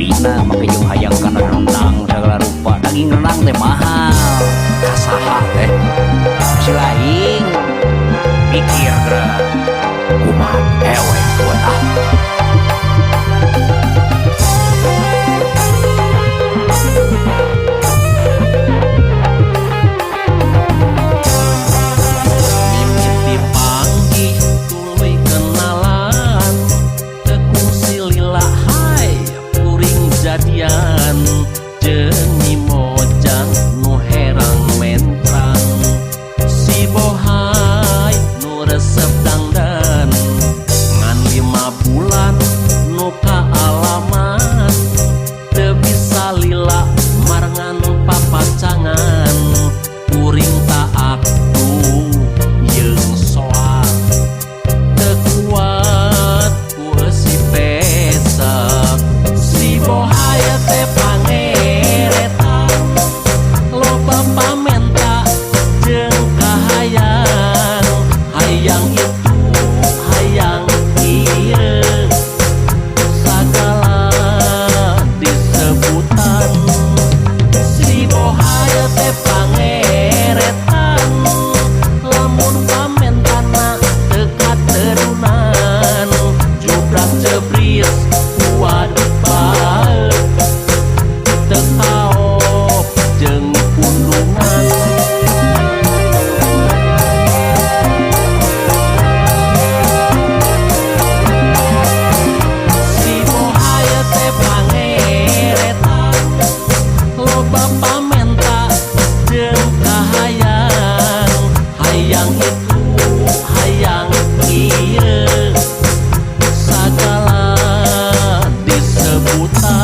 Meulina make jeung hayang kana rendang sagala rupa. Daging rendang teh mahal. Kasaha teh? Si laing. Pikir geura. Kumaha ewek kuat ah. Mimiti panggih tuluy kenalan, teu kungsi lila hai kuring jadian jeung Nyi Mojang nu herang mentrang, si Bohay nu resep dangdan, ngan 5 bulan nu kaalaman, teu bisa lila marengan papacangan, kuring taat jeung soak teu kuat ku eusi pesak. Si Bohay teh pangeretan, loba pamenta jeung kahayang, hayang itu hayang ieu sagala disebutan. Si Bohay teh pangeretan, lamun pamentana teu katerunan, jubrak jebris kuaduk bae teu kaop jeung pundungan. Si Bohay teh pangeretan, loba pamenta jeung kahayang, hayang itu hayang ieu sagala disebutan.